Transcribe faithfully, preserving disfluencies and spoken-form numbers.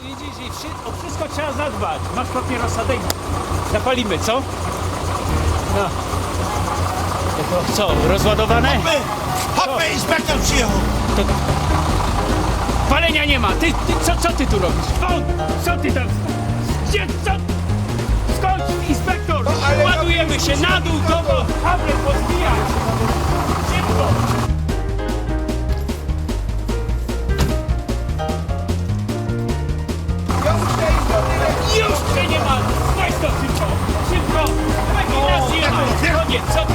Widzisz, i wszy- o wszystko trzeba zadbać. Masz papierosa, dej. Zapalimy, co? No. To co, rozładowane? Hopy, inspektor przyjechał! To... Palenia nie ma. Ty, ty co, co ty tu robisz? Won! Co ty tam? Gdzie, co? Skądś inspektor! No, ale Ładujemy się na dół, do was! Kable pozbijać! Szybko! Ja muszę iść do dyrekcji. Już cię nie ma! Weź to szybko! Szybko! Lepiej nas nie ma! Koniec! Co